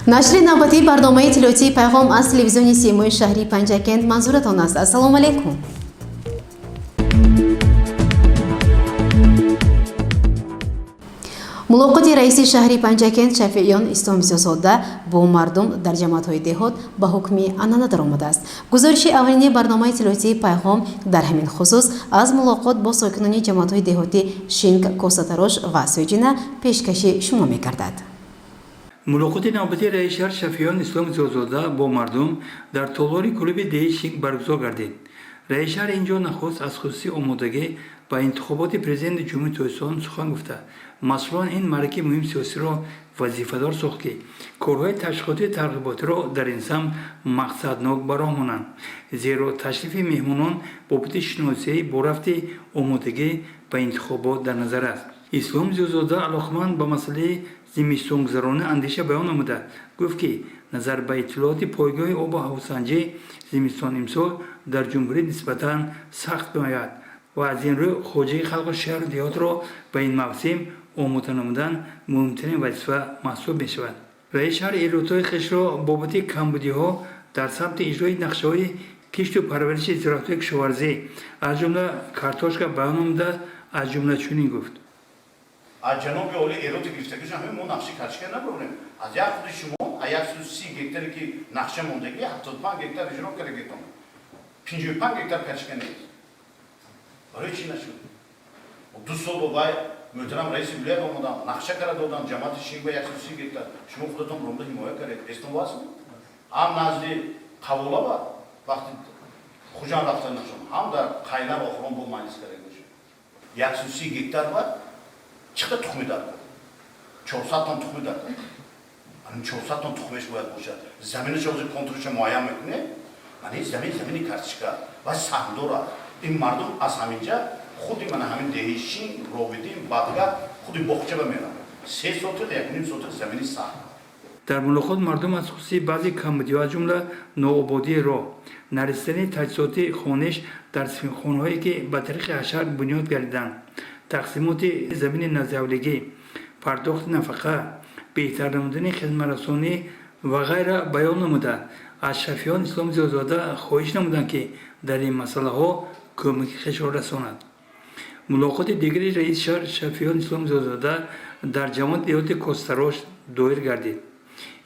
Нашри навбатии барномаи иттилоотии «Пайғом» аз телевизиони Симои шаҳрии Панҷакент манзуратон аст. Ассалому алайкум. Мулоқоти раиси шаҳри Панҷакент Шафеиён Исломзиёзода бо мардум дар ҷамоатҳои деҳот ба ҳукми анъана даромадааст. Гузориши аввалини барномаи иттилоотии «Пайғом» дар ҳамин хусус аз мулоқот бо сокинони ҷамоатҳои деҳоти Шинг, Косатарош ва Сӯйҷина пешкаши шумо мегардад. Мулоқоти навбатии раиси шаҳр Шафиён Ислом Зиёзода бо мардум дар толори клуби деҳи Шинг баргузор гардид. Раиси шаҳр ин ҷо нахуст аз хусуси омодагӣ ба интихоботи президенти Ҷумҳурии Тоҷикистон сухан гуфта, масъулон ин маъракаи муҳими сиёсиро вазифадор сохт, ки корҳои ташвиқотию тарғиботиро дар ин самт мақсаднок ба роҳ монанд, зеро ташрифи меҳмонон бобати шиносоӣ бо рафти омодагӣ ба интихобот дар назар аст. Ислом Зиёзода алоқаманд ба масъалаи зимистонгузаронӣ андеша баён намуда, гуфт, ки назар ба иттилооти пойгоҳи обу ҳавосанҷӣ, зимистон имсол дар ҷумҳурӣ нисбатан сахт меояд ва аз ин рӯ хоҷагии халқу шаҳру деҳотро ба ин мавсим омода намудан муҳимтарин вазифа маҳсуб мешавад. Раиси шаҳр эродҳои хешро бобати камбудиҳо дар самти иҷрои нақшаҳои кишту парвариши зироатҳои кишоварзӣ, аз ҷумла картошка, баён намуда, аз ҷумла чунин гуфт: Аз ҷаноби олӣ эроди гирифтагиша ҳамин мо нақши картошка набурем. Аз як худи шумо аз 130 гектаре ки нақша мондагӣ, 75 гектар иҷро кардагитон, 55 гектар картошка нест. Барои чӣ нашуд? 2 сол бо вай муҳтарам раиси вилоят омадам, нақша кара додам ҷамоати Шинг ба 130 гектар. Шумо худатон ромда ҳимоя кардед, эстон васм ҳам назди Қаволаба вақти Хуҷанд рафта нашон, ҳам дар Қайнар охирон бо маҷлис карда бошем. 130 гектар ба чӣ қадар тухми даркор? 400 тон тухми даркор. Ҳамин 400 тон тухмеш бояд бошад. Заминаш ҳозир контурша муайян мекунем. Мана ин замин замини картошка ва саҳмдор аст. Ин мардум аз ҳаминҷа, худи мана ҳамин деҳи Шинг, Ровидин, Бадгар, худи боғча ба меравад. 3 сотих, 1,5 сотих замини саҳм. Дар мулоқот мардум аз хусуси баъзе камбудиҳо, аз ҷумла ноободии роҳ, нарасидани таҷҳизоти хониш дар синфхонаҳое, ки ба тариқи ҳашар бунёд гардиданд, тақсимоти замини наздиҳавлигӣ, пардохти нафақа, беҳтар намудани хизматрасонӣ ва ғайра баён намуда, аз Шафиён Ислом Зиёзода хоҳиш намуданд, ки дар ин масъалаҳо кӯмаки хешро расонад. Мулоқоти дигари раиси шаҳр Шафиён Ислом Зиёзода дар ҷамоати деҳоти Костарош доир гардид.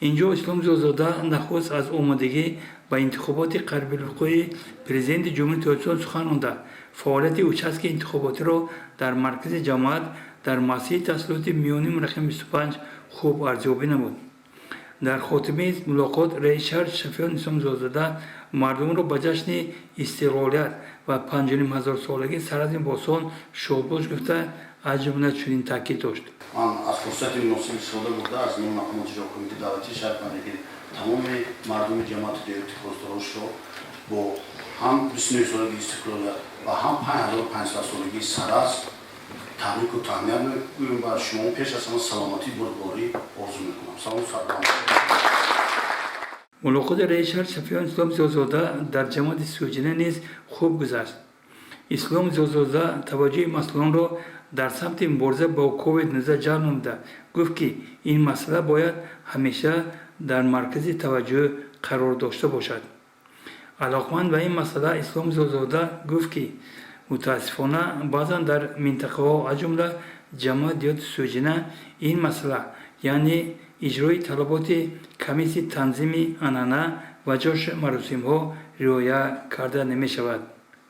Инҷо Ислом Зиёзода нахуст аз омодагӣ ба интихоботи қарибулвуқӯи президенти Ҷумҳурии Тоҷикистон сухан ронда, фаъолияти участкаи интихоботиро дар маркази ҷамоат дар муассисаи таҳсилоти миёнии рақами 25 хуб арзёбӣ намуд. Дар хотимаи мулоқот раиси шаҳр Шафиён Ислом Зиёзода мардумро ба ҷашни истиқлолият ва 5500-солагии Саразми Бостон шодбош гуфта, аз ҷумла чунин таъкид дошт: Ман аз фурсати муносиб истифода бурда, аз номи мақомоти ҳокимияти давлатии шаҳри Панҷакент тамоми мардуми ҷамоати деҳоти Костарошро бо ҳам 29-солагии истиқлолият ва ҳам 5500-солагии Саразм табрику таҳният мегӯем ва шумо пеш аз ҳама саломатӣ, бурдборӣ орзу мекунам. Салому сарбаланд. Мулоқоти раиси шаҳр Шафиён Ислом Зиёзода дар ҷамоати Сӯҷина низ хуб гузашт. Ислом Зиёзода таваҷҷӯҳи масъулонро дар самти мубориза бо COVID-19 ҷалб намуда, гуфт, ки ин масъала бояд ҳамеша дар маркази таваҷҷӯҳ қарор дошта бошад. Алоқаманд ба ин масъала Ислом Зиёзода гуфт, ки мутаассифона баъзан дар минтақаҳо, аз ҷумла ҷамоати деҳоти Сӯҷина, ин масъала, яъне иҷрои талаботи комиссияи танзими анъана ва ҷашну маросимҳо риоя карда намешавад.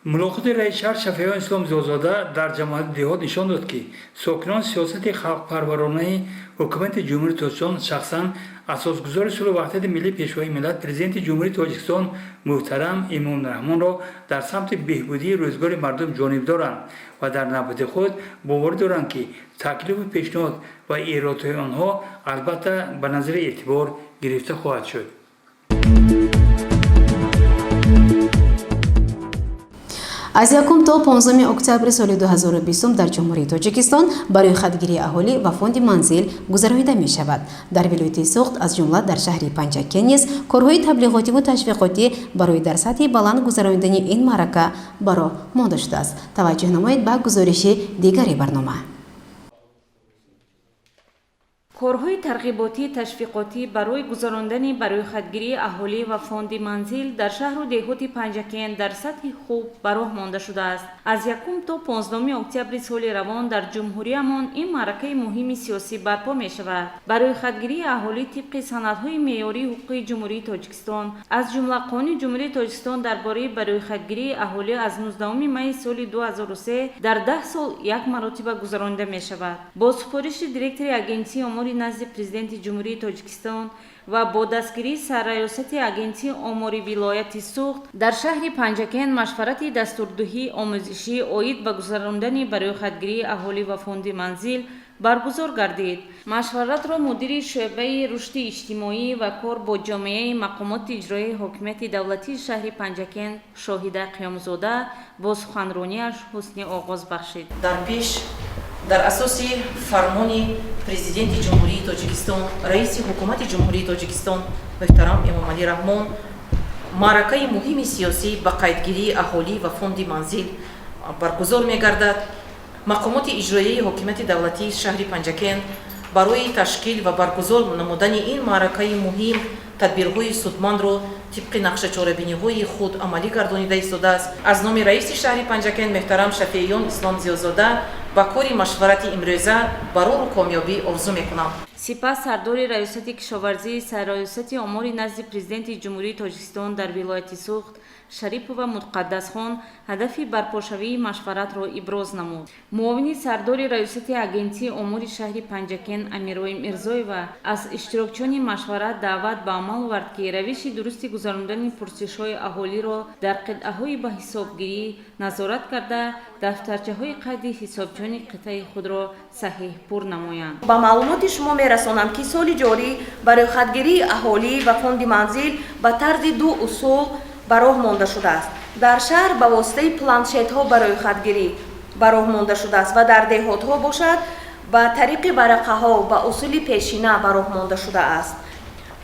Мулоқоти раиси шаҳр Шафиён Ислом Зиёзода дар ҷамоати деҳот нишон дод, ки сокинон сиёсати халқпарваронаи ҳукумати Ҷумҳурии Тоҷикистон, шахсан асосгузори сулҳу ваҳдати миллӣ, Пешвои миллат, Президенти Ҷумҳурии Тоҷикистон муҳтарам Эмомалӣ Раҳмонро дар самти беҳбудии рӯзгори мардум ҷонибдоранд ва дар навбати худ боварӣ доранд, ки таклифу пешниҳод ва эродҳои онҳо албатта ба назари эътибор гирифта хоҳад шуд. Аз 1 то 15 октябри соли 2020 дар Ҷумҳурии Тоҷикистон барои хатгирии аҳолӣ ва фонди манзил гузаронида мешавад. Дар вилояти Суғд, аз ҷумла дар шаҳри Панҷакент низ корҳои таблиғотиву ташвиқотӣ барои дар сатҳи баланд гузаронидани ин маърака ба роҳ монда шудааст. Таваҷҷӯҳ намоед ба гузориши дигари барнома. Корҳои тарғиботӣ ташвиқотӣ барои гузарондани барӯйхатгирии аҳолӣ ва фонди манзил дар шаҳру деҳоти Панҷакент дар сатҳи хуб ба роҳ монда шудааст. Аз 1 то 15 октябри соли равон дар ҷумҳуриямон ин маъракаи муҳими сиёсӣ барпо мешавад. Барӯйхатгирии аҳолӣ тибқи санадҳои меъёрии ҳуқуқии Ҷумҳурии Тоҷикистон, аз ҷумла Қонуни Ҷумҳурии Тоҷикистон дар бораи барӯйхатгирии аҳолӣ аз 19 майи соли 2003, дар 10 сол як маротиба гузаронида мешавад. Бо супориши директори Агентии омори назди Президенти Ҷумҳурии Тоҷикистон ва бо дастгирии Сарраёсати Агентии омори вилояти Суғд дар шаҳри Панҷакент машварати дастурдиҳии омӯзишӣ оид ба гузарондани барӯйхатгирии аҳолӣ ва фонди манзил баргузор гардид. Машваратро мудири шӯъбаи рушди иҷтимоӣ ва кор бо ҷомеаи мақомоти иҷроияи ҳокимияти давлатии шаҳри Панҷакент Шоҳида Қиёмзода бо суханронияш ҳусни оғоз бахшид. Дар пеш, дар асоси фармони Президенти Ҷумҳурии Тоҷикистон, Раиси Ҳукумати Ҷумҳурии Тоҷикистон муҳтарам Эмомалӣ Раҳмон, маъракаи муҳими сиёсӣ ба қайдгирии аҳолӣ ва фонди манзил баргузор мегардад. Мақомоти иҷроияи ҳокимияти давлатии шаҳри Панҷакент барои ташкил ва баргузор намудани ин маъракаи муҳим тадбирҳои судмандро тибқи нақшачорабиниҳои худ амалӣ гардонида истодааст. Аз номи раиси шаҳри Панҷакент муҳтарам Шафеиён Ислом Зиёзода ба кори машварати имрӯза барору комёбӣ орзу мекунам. Сипас сардори Раёсати кишоварзии Сарраёсати омори назди Президенти Ҷумҳурии Тоҷикистон дар вилояти Суғд Шарипова Муқаддасхон ҳадафи барпошавии машваратро иброз намуд. Муовини сардори Раёсати Агентии омори шаҳри Панҷакент Амирои Мирзоева аз иштирокчиёни машварат даъват ба амал овард, ки равиши дурусти гузарондани пурсишҳои аҳолиро дар қитъаҳои ба ҳисобгирӣ назорат карда, дафтарчаҳои қайди ҳисобчиёни қитъаи худро саҳеҳ пур намоянд. Ба маълумоти шумо мерасонам, ки соли ҷорӣ барӯйхатгирии аҳолӣ ва фонди манзил ба тарзи ду усул ба роҳ монда шудааст. Дар шаҳр ба воситаи планшетҳо барӯйхатгирӣ ба роҳ монда шудааст ва дар деҳотҳо бошад, ба тариқи варақаҳо, ба усули пешина ба роҳ монда шудааст.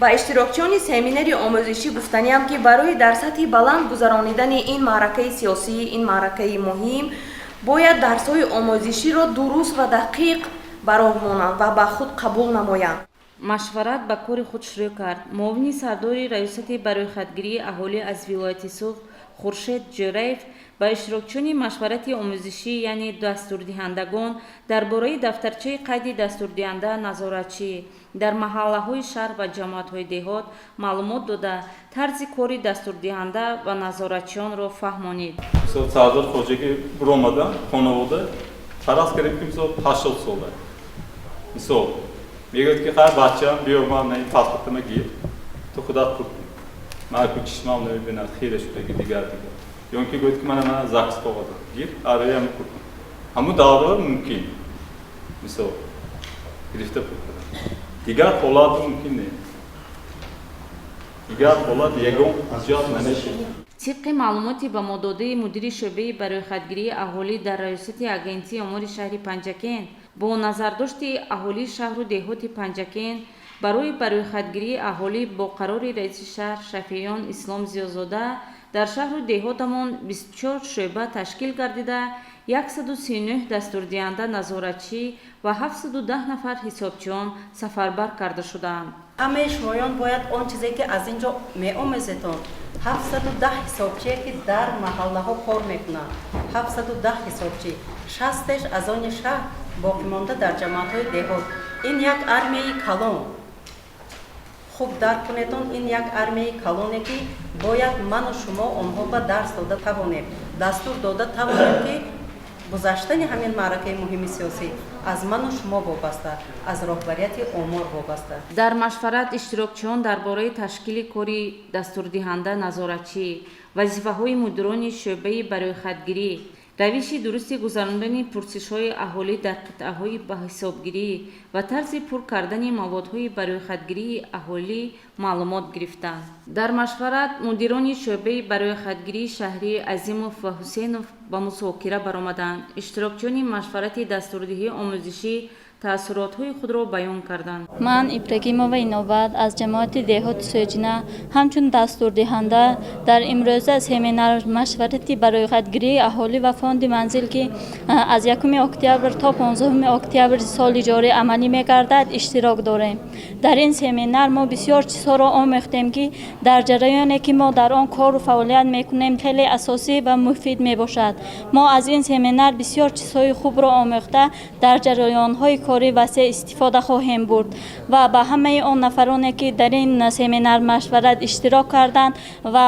Ба иштирокчиёни семинари омӯзишӣ гуфтаниам, ки барои дар сатҳи баланд гузаронидани ин маъракаи сиёсӣ, ин маъракаи муҳим, бояд дарсҳои омӯзиширо дуруст ва дақиқ ба роҳ монанд ва ба худ қабул намоянд. Машварат ба кори худ шурӯъ кард. Муовини сардори Раёсати барӯйхатгирии аҳолӣ аз вилояти Суғд Хуршед Ҷӯраев ба иштирокчиёни машварати омӯзишӣ, яъне дастурдиҳандагон, дар бораи дафтарчаи қайди дастурдиҳанда назоратчӣ дар маҳаллаҳои шаҳр ва ҷамоатҳои деҳот маълумот дода, тарзи кори дастурдиҳанда ва назоратчиёнро фаҳмонид. Мисол, сардор хоҷагӣ биромада, хонавода фараз кардем, ки мисол 80 сола, мисол, мегӯяд, ки хай, бачаам, биё, ман ин паспортама гир, ту худат пур кун, ман ку чишмам намебинад, хира шудаги, дигар дигар, ё ин ки гӯяд, ки мана ЗАГС коғаза гир, ароям пур кун. Ҳамун давра мумкин, мисол, гирифта пур кардан. Дигар ҳолат мумкин не, дигар ҳолат ягон ҳуҷҷат намешавад. Тибқи маълумоти ба мо додаи мудири шӯъбаи барӯйхатгирии аҳолӣ дар Раёсати Агентии омори шаҳри Панҷакент, бо назардошти аҳолии шаҳру деҳоти Панҷакент барои барӯйхатгирии аҳолӣ бо қарори раиси шаҳр Шафеиён Ислом Зиёзода дар шаҳру деҳотамон 24 шӯъба ташкил гардида, 139 дастурдиҳанда назоратчӣ ва 710 нафар ҳисобчиён сафарбар карда шудаанд. Ҳамаи шумоён бояд он чизе, ки аз ин ҷо меомӯзетон, 710 ҳисобчие, ки дар маҳаллаҳо кор мекунанд, 710 ҳисобчӣ, 60-еш аз они шаҳр, боқимонда дар ҷамоатҳои деҳот. Ин як армияи калон. Хуб дарк кунедон, ин як армияи калоне, ки бояд ману шумо онҳо ба дарс дода тавонем, дастур дода тавонем, ки гузаштани ҳамин маъракаи муҳими сиёсӣ аз ману шумо вобаста, аз роҳбарияти омор вобаста. Дар машварат иштирокчиён дар бораи ташкили кори дастурдиҳанда назоратчӣ, вазифаҳои мудирони шӯъбаи барӯйхатгирӣ, равиши дурусти гузарондани пурсишҳои аҳолӣ дар қитъаҳои ба ҳисобгирӣ ва тарзи пур кардани маводҳои барӯйхатгирии аҳолӣ маълумот гирифтанд. Дар машварат мудирони шӯъбаи барӯйхатгирии шаҳрӣ Азимов ва Ҳусейнов Ба музокира баромаданд. Иштирокчиёни машварати дастурдиҳии омӯзишӣ таассуротҳои худро баён карданд. Ман Ибрагимова Инобат аз ҷамоати деҳоти Сӯҷина ҳамчун дастурдиҳанда дар имрӯза семинар машварати бароихатгирии аҳолӣ ва фонди манзил, ки аз 1 октябр то 15 октябри соли ҷорӣ амалӣ мегардад, иштирок дорем. Дар ин семинар мо бисёр чизҳоро омӯхтем, ки дар ҷараёне ки мо дар он кору фаъолият мекунем, хеле асосӣ ва муфид мебошад. Мо аз ин семинар бисёр чизҳои хубро омӯхта, дар ҷараёнҳои кори васеъ истифода хоҳем бурд ва ба ҳамаи он нафароне, ки дар ин семинар машварат иштирок карданд ва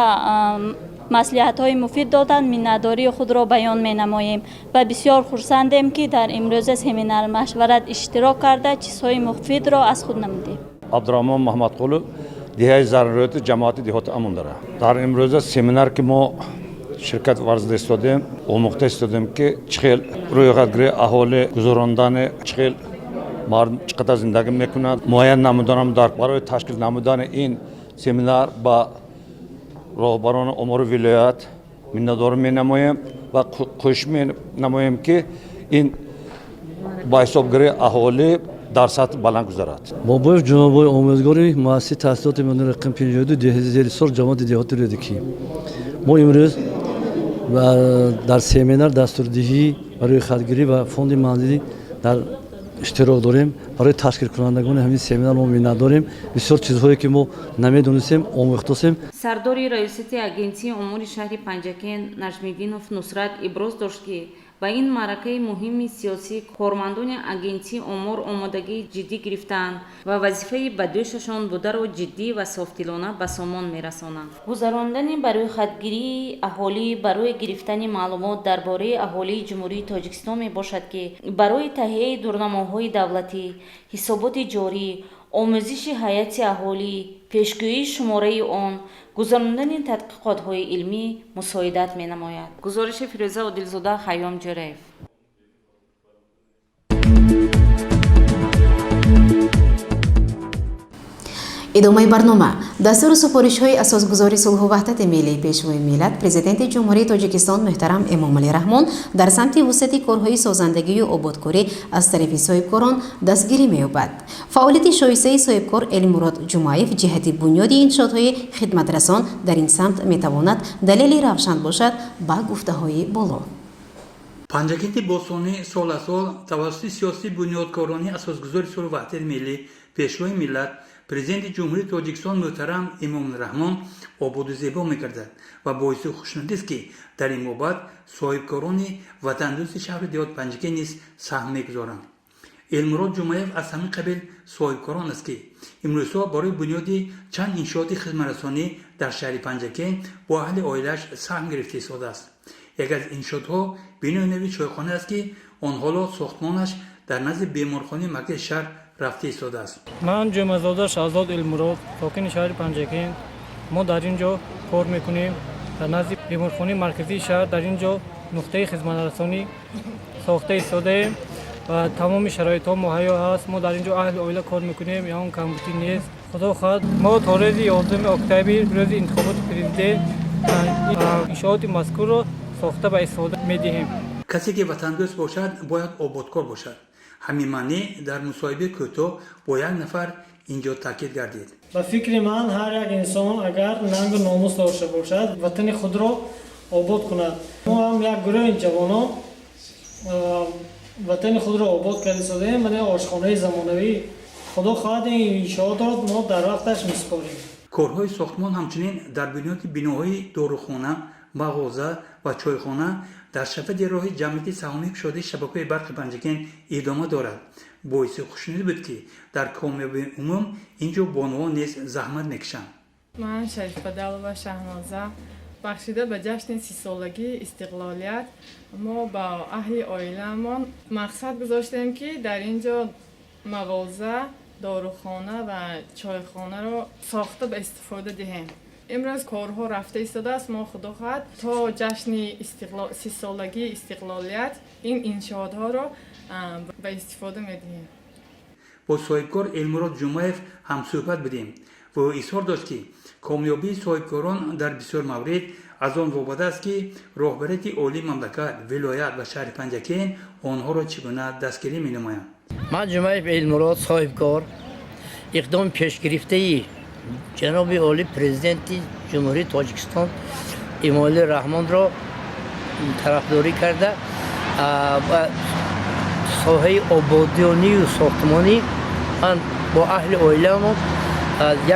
маслиҳатҳои муфид доданд, миннатдории худро баён менамоем ва бисёр хурсандем, ки дар имрӯза семинар машварат иштирок карда, чизҳои муфидро аз худ намудем. Абдураҳмон Маҳмадқулов, деҳаи Заринрӯти, ҷамоати деҳоти Амундара. Дар имрӯза семинар, ки мо ширкат варзида истодем, омӯхта истодем, ки чӣ хел рӯйхатгирии аҳолӣ гузарондани, чӣ хел мардум чӣ қадар зиндагӣ мекунад, муайян намуданам. Дар барои ташкил намудани ин семинар ба роҳбарони омори вилоят миннатдорӣ менамоем ва кӯшиш менамоем, ки ин ба ҳисобгирии аҳолӣ дар сатҳи баланд гузарад. Бобоев Ҷумабой, омӯзгори муассисаи таҳсилоти миёнаи рақами 52 деҳаи Зерисор, ҷамоати деҳоти Рӯдакӣ. Мо имрӯз дар семинар дастурдиҳӣ барои хатгирӣ ва фонди манзилӣ дар иштирок дорем. Барои ташкилкунандагони ҳамин семинар мо миннатдорем. Бисёр чизҳое, ки мо намедонистем, омӯхтосем. Сардори раёсати Агентии омори шаҳри Панҷакент Наҷмиддинов Нусрат иброз дошт, ки ба ин маъракаи муҳими сиёсӣ кормандони Агентии омор омодагии ҷиддӣ гирифтаанд ва вазифаи ба дӯшашон бударо ҷиддӣ ва софдилона ба сомон мерасонанд. Гузарондани барӯйхатгирии аҳолӣ барои гирифтани маълумот дар бораи аҳолии Ҷумҳурии Тоҷикистон мебошад, ки барои таҳияи дурнамоҳои давлатӣ, ҳисоботи ҷорӣ, омӯзиши ҳайати аҳолӣ, пешгӯии шумораи он, гузарондани тадқиқотҳои илмӣ мусоидат менамояд. Гузориши Фирӯза Одилзода, Хайём Ҷӯраев. Идомаи барнома. Дастуру супоришҳои асосгузори сулҳу ваҳдати миллӣ, Пешвои миллат, Президенти Ҷумҳурии Тоҷикистон муҳтарам Эмомалӣ Раҳмон дар самти вусъати корҳои созандагию ободкорӣ аз тарафи соҳибкорон дастгирӣ меёбад. Фаъолияти шоистаи соҳибкор Элмурод Ҷумаев ҷиҳати бунёди иншоотҳои хидматрасон дар ин самт метавонад далели равшан бошад ба гуфтаҳои боло. Панҷакенти бостонӣ сол аз сол тавассути сиёсати бунёдкорони асосгузори сулҳу ваҳдати миллӣ, Пешвои миллат, Президенти Ҷумҳурии Тоҷикистон муҳтарам Эмомалӣ Раҳмон ободу зебо мегардад ва боиси хушнудист, ки дар ин бобат соҳибкорони ватандӯсти шаҳри деҳоти Панҷакент низ саҳм мегузоранд. Элмурод Ҷумаев аз ҳамин қабил соҳибкорон аст, ки имрӯзҳо барои бунёди чанд иншооти хизматрасонӣ дар шаҳри Панҷакент бо аҳли оилааш саҳм гирифта истодааст. Яке аз иншоотҳо бинои нави чойхона аст, ки он ҳоло сохтмонаш дар назди беморхонаи маркази шаҳр рафта истодааст. Ман Ҷумазода Шаҳзод Элмурод, сокини шаҳри Панҷакент. Мо дар ин ҷо кор мекунем дар назди беморхонаи марказии шаҳр. Дар ин ҷо нуқтаи хизматрасонӣ сохта истодаем ва тамоми шароитҳо муҳайё ҳаст. Мо дар ин ҷо аҳли оила кор мекунем, ягон камбудӣ нест. Худо хоҳад, мо то рӯзи 11 октябр, рӯзи интихоботи президент, иншооти мазкурро сохта ба истифода медиҳем. Касе ки ватандӯст бошад, бояд ободкор бошад. Ҳамин маънӣ дар мусоҳибаи кӯтоҳ бо як нафар инҷо таъкид гардид. Ба фикри ман, ҳар як инсон, агар нангу номус дошта бошад, ватани худро обод кунад. Мо ҳам як гурӯҳи ҷавонон ватани худро обод карда истодаем. Мана ошхонаи замонавӣ. Худо хоҳад, ин иншоотро мо дар вақташ месупорем. Корҳои сохтмон ҳамчунин дар бунёди биноҳои дорухона, мағоза ва чойхона дар шафати роҳи ҷамъияти саҳомии кушодаи шабакаҳои барқи Панҷакент идома дорад. Боиси хушнудӣ буд, ки дар комёбии умум ин ҷо бонувон низ заҳмат мекашанд. Ман Шарифбадалова Шаҳноза. Бахшида ба ҷашни 30-солагии истиқлолият мо ба аҳли оилаамон мақсад гузоштем, ки дар ин ҷо мағоза, дорухона ва чойхонаро сохта ба истифода диҳем. Имрӯз корҳо рафта истодааст. Мо, худо хоҳад, то ҷашни 30-солагии истиқлолият ин иншоотҳоро ба истифода медиҳем. Бо соҳибкор Элмурод Ҷумаев ҳамсӯҳбат будем ва ӯ изҳор дошт, ки комёбии соҳибкорон дар бисёр маврид Аз он вобаста аст, ки роҳбарияти олии мамлакат, вилоят ва шаҳри Панҷакент онҳоро чӣ гуна дастгирӣ менамоянд. Ман Ҷумаев Элмурод, соҳибкор. Иқдоми пешгирифтаи ҷаноби олӣ, Президенти Ҷумҳурии Тоҷикистон Эмомалӣ Раҳмонро тарафдорӣ карда, ба соҳаи ободонию сохтмонӣ ман бо аҳли оиламон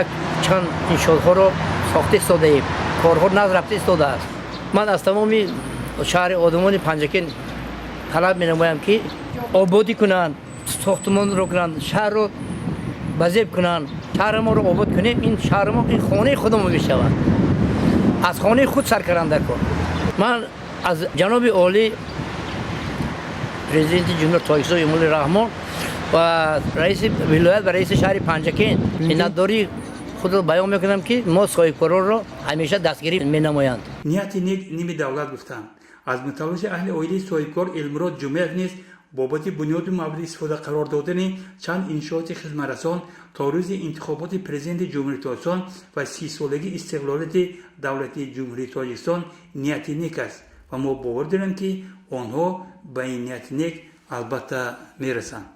як чанд иншоотҳоро сохта истодаем. Корҳо нағз рафта истодааст. Ман аз тамоми шаҳри одамони Панҷакент талаб менамоям, ки ободӣ кунанд, сохтмонро кунанд, шаҳрро ба зеб кунанд. Шаҳри моро обод кунем, ин шаҳри мо, ин хонаи худамон мешавад. Аз хонаи худ сар кардан дар кор. Ман аз ҷаноби олӣ, Президенти Ҷумҳурии Тоҷикистон Эмомалӣ Раҳмон ва раиси вилоят ва раиси шаҳри Панҷакент миннатдории худро баён мекунам, ки мо соҳибкоронро ҳамеша дастгирӣ менамоянд. Нияти нек ними давлат гуфтанд. Аз мутаваллиши аҳли оилаи соҳибкор Элмурод Ҷумаев низ бобати бунёду мавриди истифода қарор додани чанд иншооти хизматрасон то рӯзи интихоботи Президенти Ҷумҳурии Тоҷикистон ва 30-солагии истиқлолияти давлатии Ҷумҳурии Тоҷикистон нияти нек аст ва мо бовар дорем, ки онҳо ба ин нияти нек албатта мерасанд.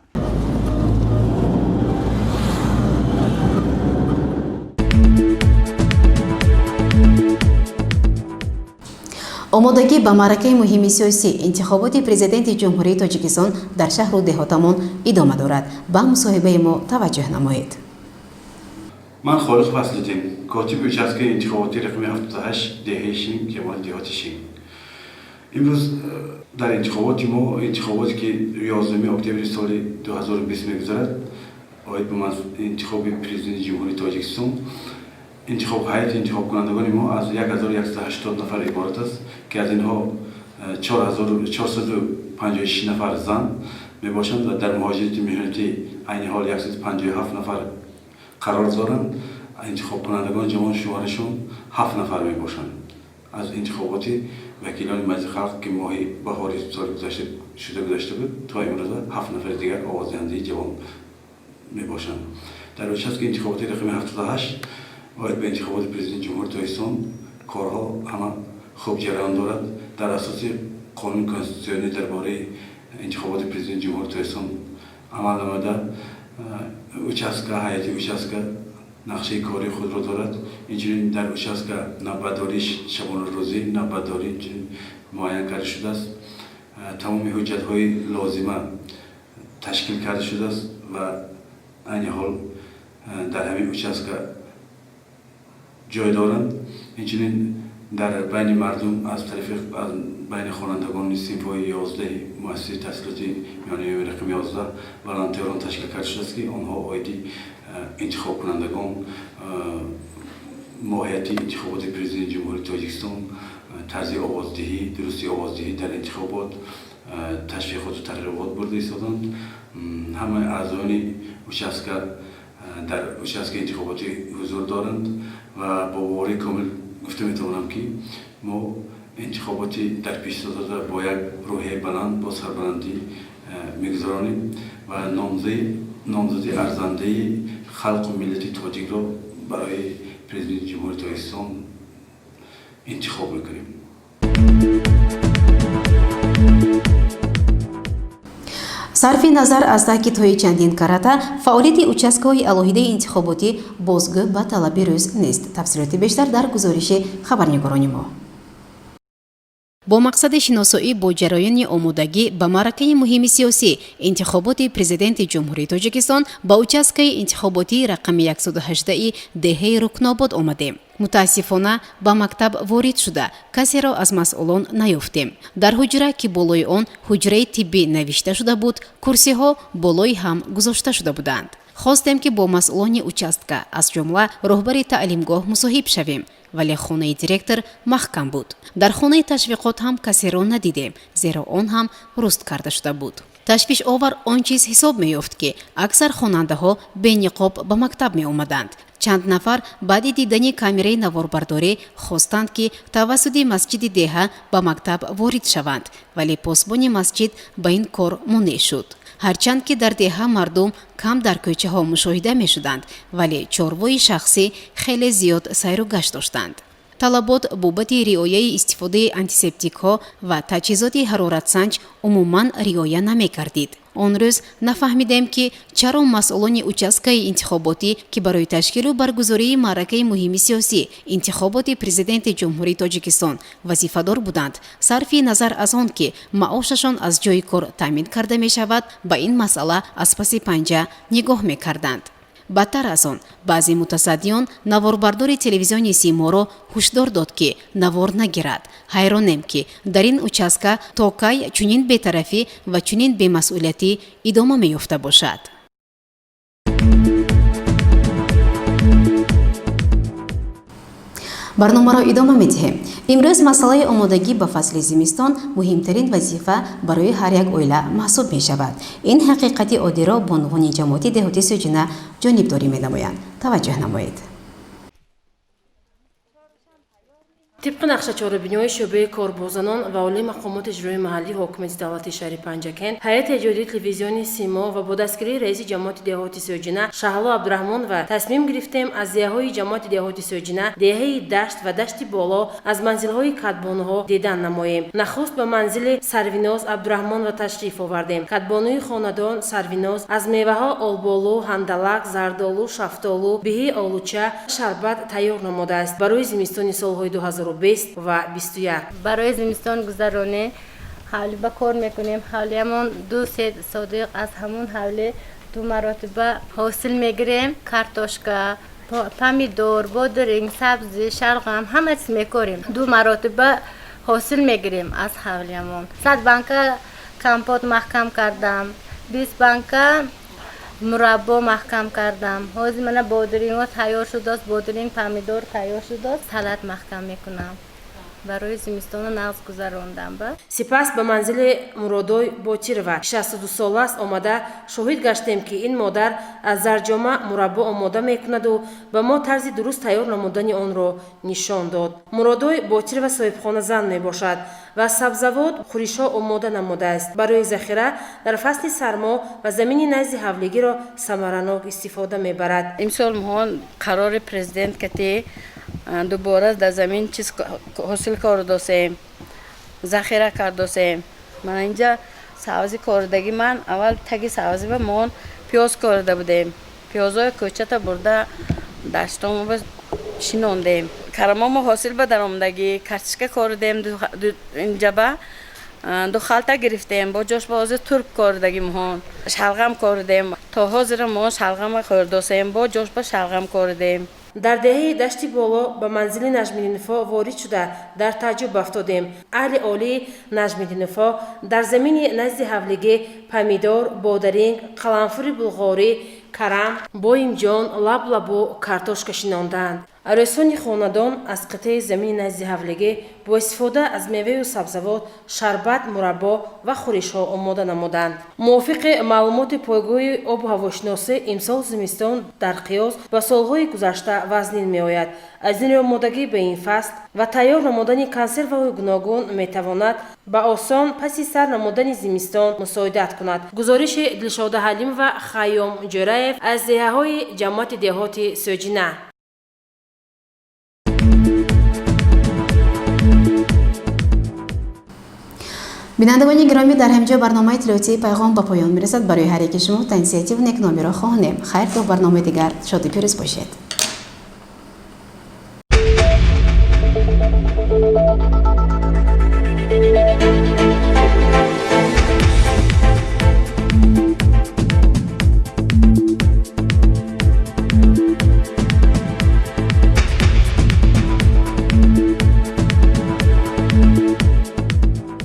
Омодагӣ ба маъракаи муҳими сиёсӣ, интихоботи Президенти Ҷумҳурии Тоҷикистон дар шаҳру деҳотамон идома дорад. Ба мусоҳибаи мо таваҷҷӯҳ намоед. Ман Холиқ Фаслиддин, котиби участкаи интихоботии рақами 78 деҳаи Шим, ҷамоати деҳоти Шим. Имрӯз дар интихоботи мо, интихоботе ки 11 октябри соли 2020 мегузарад, оид ба интихоби Президенти Ҷумҳурии Тоҷикистон, интихоб ҳайати интихобкунандагони мо аз 1180 нафар иборат аст, ки аз инҳо 4456 нафар зан мебошанд ва дар муҳоҷирати меҳнатӣ айни ҳол 157 нафар қарор доранд. Интихобкунандагони ҷавон шуморашон ҳафт нафар мебошанд. Аз интихоботи вакилони Маҷлиси халқ, ки моҳи баҳори соли гузашта шуда гузашта буд, то имрӯза ҳафт нафари дигар овоздиҳандаи ҷавон мебошанд. Дар участки интихоботии рақами 78 оид ба интихоботи Президенти Ҷумҳурии Тоҷикистон корҳо ҳама хуб ҷараён дорад. Дар асоси қонуни конститутсионӣ дар бораи интихоботи Президенти Ҷумҳурии Тоҷикистон амал намуда, участка, ҳайати участка нақшаи кории худро дорад. Инчунин дар участка навбатдории шабонарӯзӣ, навбатдорӣ инчунин муайян карда шудааст. Тамоми ҳуҷҷатҳои лозима ташкил карда шудааст ва айни ҳол дар ҳамин участка ҷой доранд. Инчунин дар байни мардум аз тарафи аз байни хонандагони синфҳои 11-и муассисаи таҳсилоти миёнаи рақами 11 волонтерон ташкил карда шудааст, ки онҳо оиди интихобкунандагон, моҳияти интихоботи Президенти Ҷумҳурии Тоҷикистон, тарзи овоздиҳӣ, дурусти овоздиҳӣ дар интихобот ташвиқоту тарғибот бурда истоданд. Ҳамаи аъзоёни участка дар участкаи интихоботӣ ҳузур доранд ва бо боварии комил гуфта метавонам, ки мо интихоботи дар пешдода бо як рӯҳияи баланд, бо сарбаландӣ мегузаронем ва номзади арзандаи халқу миллати тоҷикро барои Президенти Ҷумҳурии Тоҷикистон интихоб мекунем. Сарфи назар аз таъкидҳои чандин карата, фаъолияти участкаҳои алоҳидаи интихоботӣ бозгӯ ба талаби рӯз нест. Тафсилоти бештар дар гузориши хабарнигорони мо. Бо мақсади шиносоӣ бо ҷараёни омодагӣ ба маъракаи муҳими сиёсӣ, интихоботи Президенти Ҷумҳурии Тоҷикистон ба участкаи интихоботии рақами 118 деҳаи Рукнобод омадем. Мутаассифона, ба мактаб ворид шуда, касеро аз масъулон наёфтем. Дар ҳуҷра, ки болои он ҳуҷраи тиббӣ навишта шуда буд, курсиҳо болои ҳам гузошта шуда буданд. Хостем, ки бо масъулони участка, аз ҷумла роҳбари таълимгоҳ, мусоҳиб шавем, вале хонаи директор маҳкам буд. Дар хонаи ташвиқот ҳам касеро надидем, зеро он ҳам руст карда шуда буд. Ташвишовар он чиз ҳисоб меёфт, ки аксар хонандаҳо бениқоб ба мактаб меомаданд. Чанд нафар баъди дидани камераи наворбардорӣ хостанд, ки тавассути масҷиди деҳа ба мактаб ворид шаванд, вале посбони масҷид ба ин кор монеъ шуд. Ҳарчанд ки дар деҳа мардум кам дар кӯчаҳо мушоҳида мешуданд, вале чорвои шахсӣ хеле зиёд сайру гашт доштанд. Талабот бобати риояи истифодаи антисептикҳо ва таҷҳизоти ҳароратсанҷ умуман риоя намекардид. Он рӯз нафаҳмидем, ки чаро масъулони участкаи интихоботӣ, ки барои ташкилу баргузории маъракаи муҳими сиёсӣ, интихоботи президенти Ҷумҳурии Тоҷикистон, вазифадор буданд, сарфи назар аз он ки маошашон аз ҷои кор таъмин карда мешавад, ба ин масъала аз паси панҷа нигоҳ мекарданд. Бадтар аз он, баъзе мутасаддиён наворбардори телевизиони Симоро ҳушдор дод, ки навор нагирад. Ҳайронем, ки дар ин участка то кай чунин бетарафӣ ва чунин бемасъулиятӣ идома меёфта бошад. Барномаро идома медиҳем. Имрӯз масъалаи омодагӣ ба фасли зимистон муҳимтарин вазифа барои ҳар як оила маҳсуб мешавад. Ин ҳақиқати оддиро бонувони ҷамоати деҳоти Сӯҷина ҷонибдорӣ менамоянд. Таваҷҷӯҳ намоед. Тибқи нақшачорабиниҳои шӯъбаи корбозанон ва олии мақомоти иҷроии маҳаллии ҳокимияти давлатии шаҳри Панҷакент, ҳайати эҷодии телевизиони Симо ва бо дастгирии раиси ҷамоати деҳоти Сӯҷина Шаҳло Абдураҳмонова тасмим гирифтем аз деҳаҳои ҷамоати деҳоти Сӯҷина, деҳаи Дашт ва Дашти Боло аз манзилҳои кадбонуҳо дидан намоем. Нахуст ба манзили Сарвиноз Абдураҳмонова ташриф овардем. Кадбонуи хонадон Сарвиноз аз меваҳо олболу, ҳандалак, зардолу, шафтолу, биҳи олуча, шарбат тайёр намудааст барои зимистони солҳои 2020 ва 21. Барои зимистон гузаронӣ ҳавлӣ ба кор мекунем. Ҳавлиямон 2-3 содиқ, аз ҳамон ҳавлӣ 2 маротиба ҳосил мегирем. Картошка, помидор, бодиринг, сабзӣ, шалғам, ҳама чиз мекорем. 2 маротиба ҳосил мегирем аз ҳавлиямон. 100 банка компот маҳкам кардам, 20 банка мураббо маҳкам кардам. Ҳозир мана бодирингҳо тайёр шудааст, бодиринг, помидор тайёр шудааст, салат маҳкам мекунам. Барои зимистону нағз гузарондам. Сипас ба манзили Муродой Ботирова, 62 сола аст, омада шоҳид гаштем, ки ин модар аз зарҷома мураббо омода мекунаду ба мо тарзи дуруст тайёр намудани онро нишон дод. Муродой Ботирова соҳибхона зан мебошад ва сабзавот, хӯришҳо омода намудааст. Барои захира дар фасли сармо ва замини назди ҳавлигиро самаранок истифода мебарад. Имсол моҳон қарори президент кати дубора дар замин чиз ҳосил кардосем, захира кардосем. Ман инҷа сабзи кордагӣ, ман аввал таги сабзи ба мон пиёз корда будем. Пиёзҳои кӯчата бурда даштомо шинондем. Карамомо ҳосил ба даромадагӣ, картишка кордем, инҷаба 2 халта гирифтем, бо ҷош ба ҳозир турб кордагӣ моҳон, шалғам кордем. То ҳозира мо шалғама хӯрдосем, бо ҷош ба шалғам кордем. Дар деҳаи Дашти Боло ба манзили Наҷмиддинофо ворид шуда дар тааҷҷуб афтодем. Аҳли олии Наҷмиддинофо дар замини назди ҳавлигӣ помидор, бодаринг, қаламфури булғорӣ, карам, боимҷон, лаблабу, картошка шинондаанд. Арӯсони хонадон аз қитъаи замини назди ҳавлигӣ бо истифода аз меваю сабзавот, шарбат, мураббо ва хӯришҳо омода намуданд. Мувофиқи маълумоти пойгоҳи обу ҳавошиносӣ, имсол зимистон дар қиёс ба солҳои гузашта вазнин меояд. Аз ин рӯ омодагӣ ба ин фасл ва тайёр намудани консерваҳои гуногун метавонад ба осон паси сар намудани зимистон мусоидат кунад. Гузориши Дилшода Ҳалимова, Хайём Ҷӯраев аз деҳаҳои ҷамоати деҳоти Сӯҷина. Бинандагони гиромӣ, дар ҳамҷо барномаи иттилоотии Пайғом ба поён мерасад. Барои ҳар яки шумо тансиҳативу некномиро хоҳонем. Хайр, то барномаи дигар шоду пирӯз бошед.